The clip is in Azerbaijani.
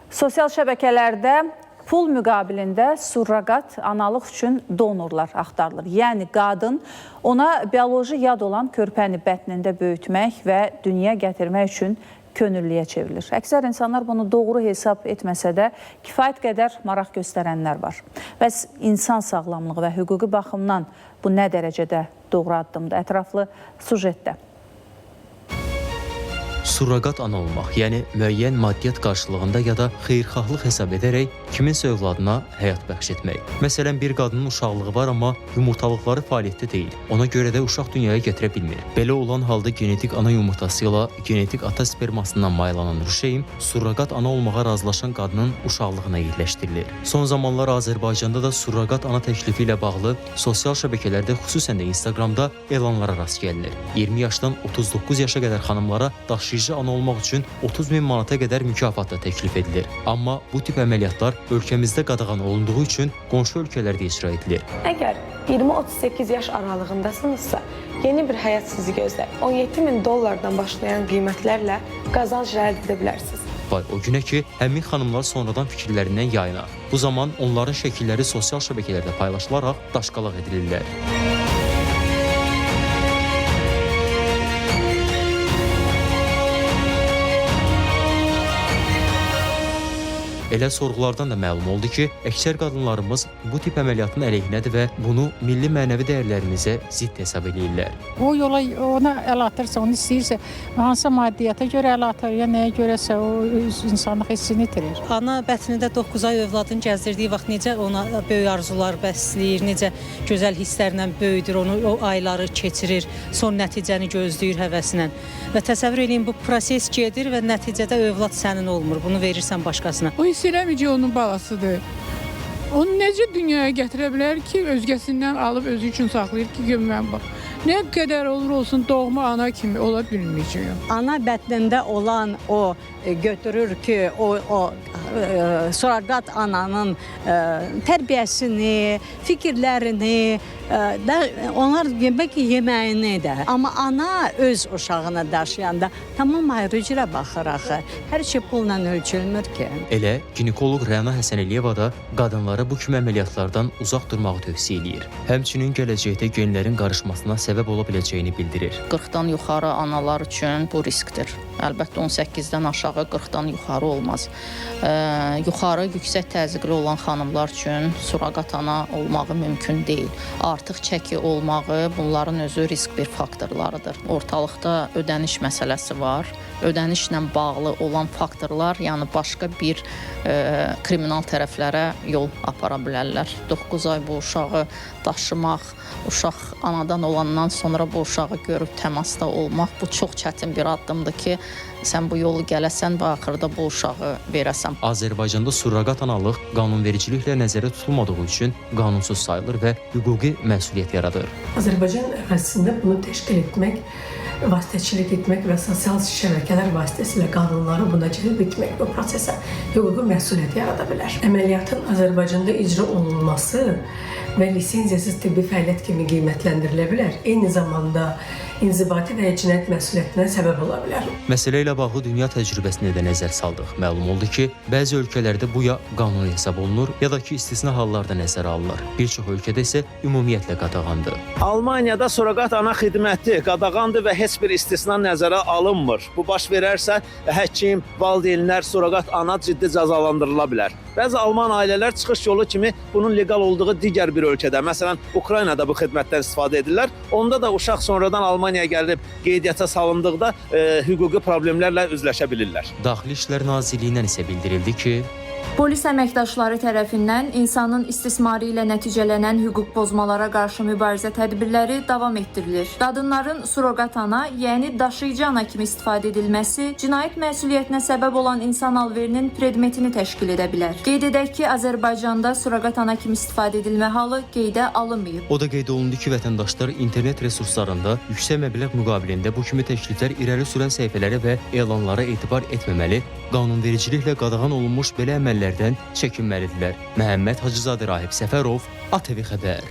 Sosial şəbəkələrdə pul müqabilində surroqat analıq üçün donorlar axtarılır. Yəni qadın ona bioloji yad olan körpəni bətnində böyütmək və dünyaya gətirmək üçün könüllüyə çevrilir. Əksər insanlar bunu doğru hesab etməsə də kifayət qədər maraq göstərənlər var. Bəs insan sağlamlığı və hüquqi baxımdan bu nə dərəcədə doğru addımdır? Ətraflı sujetdə. Surroqat ana olmaq, yəni müəyyən maddiyyat qarşılığında ya da xeyirxahlıq hesab edərək kiminsə övladına həyat bəxş etmək. Məsələn, bir qadının uşaqlığı var, amma yumurtalıqları fəaliyyətdə deyil. Ona görə də uşaq dünyaya gətirə bilmir. Belə olan halda genetik ana yumurtası ilə genetik ata spermasından mayalanan rüşeym surroqat ana olmağa razılaşan qadının uşaqlığına yerləşdirilir. Son zamanlar Azərbaycanda da surroqat ana təklifi ilə bağlı sosial şəbəkələrdə, xüsusən də Instagramda elanlara rast gəlinir. 20 yaşdan 39 yaşa qədər xanımlara daşıyıcı ana olmaq üçün 30 min manata qədər mükafat da təklif edilir. Amma bu tip əməliyyatlar ölkəmizdə qadağan olunduğu üçün qonşu ölkələrdə icra edilir. Əgər 20-38 yaş aralığındasınızsa, yeni bir həyat sizi gözləyir. 17 min dollardan başlayan qiymətlərlə qazanc əldə edə bilərsiniz. Vay o günə ki, həmin xanımlar sonradan fikirlərindən yayınar. Bu zaman onların şəkilləri sosial şəbəkələrdə paylaşılaraq daşqalaq edilirlər. Elə sorğulardan da məlum oldu ki, əksər qadınlarımız bu tip əməliyyatın əleyhinədir və bunu milli mənəvi dəyərlərimizə zidd hesab eləyirlər. O yola ona əl atırsa, onu istəyirsə, hansısa maddiyyata görə əl atır, ya nəyə görəsə o öz insanlıq hissini itirir. Ana bətnində 9 ay övladını gəzdirdiyi vaxt necə ona böyük arzular bəsləyir, necə gözəl hisslərlə böyüdür, onu o ayları keçirir, son nəticəni gözləyir həvəslə. Və təsəvvür eləyin, bu proses gedir və nəticədə övlad sənin olmur, bunu verirsən başqasına. O hiss eləmir ki, onun balasıdır. Onu necə dünyaya gətirə bilər ki, özgəsindən alıb özü üçün saxlayır ki, mən bax. Nə qədər olur olsun doğma ana kimi ola bilməyəcəyəm. Ana bətnində olan o götürür ki, o surroqat ananın tərbiyəsini, fikirlərini, da onlar demək ki, yeməyini də. Amma ana öz uşağını daşıyanda tamam ayrı cürə baxır axı. Hər şey pulla ölçülmür ki. Elə ginekoloq Rəna Həsənəliyeva da qadınlara bu kimi əməliyyatlardan uzaq durmağı tövsiyə eləyir. Həmçinin gələcəkdə genlərin qarışmasına səbəb ola biləcəyini bildirir. 40-dan yuxarı analar üçün bu riskdir. Əlbəttə 18-dən aşağı 40-dan yuxarı olmaz. Yuxarı yüksək təzyiqli olan xanımlar üçün surroqat ana olmağı mümkün deyil. Artıq çəki olmağı bunların özü risk bir faktorlarıdır. Ortalıqda ödəniş məsələsi var. Ödənişlə bağlı olan faktorlar, yəni başqa bir kriminal tərəflərə yol apara bilərlər. 9 ay bu uşağı daşımaq, uşaq anadan olandan sonra bu uşağı görüb təmasda olmaq, bu çox çətin bir addımdır ki, sən bu yolu gələsən və axırda bu uşağı verəsən. Azərbaycanda surroqat analıq qanunvericiliklə nəzərdə tutulmadığı üçün qanunsuz sayılır və hüquqi məsuliyyət yaradır. Azərbaycan ərazisində bunu təşkil etmək, vasitəçilik etmək və sosial şəbəkələr vasitəsilə qadınları buna cəlb etmək bu prosesə hüquqi məsuliyyət yarada bilər. Əməliyyatın Azərbaycanda icra olunması və lisenziyasız tibbi fəaliyyət kimi qiymətləndirilə bilər. Eyni zamanda inzibati və ya cinayət məsuliyyətinə səbəb ola bilər. Məsələ ilə bağlı dünya təcrübəsinə də nəzər saldıq. Məlum oldu ki, bəzi ölkələrdə bu ya qanuni hesab olunur, ya da ki, istisna hallarda nəzərə alınır. Bir çox ölkədə isə ümumiyyətlə qadağandır. Almaniyada surroqat ana xidməti qadağandır və heç bir istisna nəzərə alınmır. Bu baş verərsə həkim, valideynlər, surroqat ana ciddi cəzalandırıla bilər. Bəzi alman ailələr çıxış yolu kimi bunun legal olduğu digər bir ölkədə, məsələn Ukraynada bu xidmətdən istifadə edirlər. Onda da uşaq sonradan Almaniyaya gəlib qeydiyyata salındıqda hüquqi problemlərlə üzləşə bilirlər. Daxili İşlər Nazirliyindən isə bildirildi ki, polis əməkdaşları tərəfindən insanın istismarı ilə nəticələnən hüquq pozmalara qarşı mübarizə tədbirləri davam etdirilir. Qadınların surroqat ana, yəni daşıyıcı ana kimi istifadə edilməsi cinayət məsuliyyətinə səbəb olan insan alverinin predmetini təşkil edə bilər. Qeyd edək ki, Azərbaycanda surroqat ana kimi istifadə edilmə halı qeydə alınmayıb. O da qeyd olundu ki, vətəndaşlar internet resurslarında yüksək məbləğ müqabilində bu kimi təkliflər irəli sürən səhifələrə və elanlara etibar etməməli, qanunvericiliklə qadağan olunmuş belə əməllərdən çəkinməlidirlər. Məhəmməd Hacızadə, Rahib Səfərov, ATV Xəbər.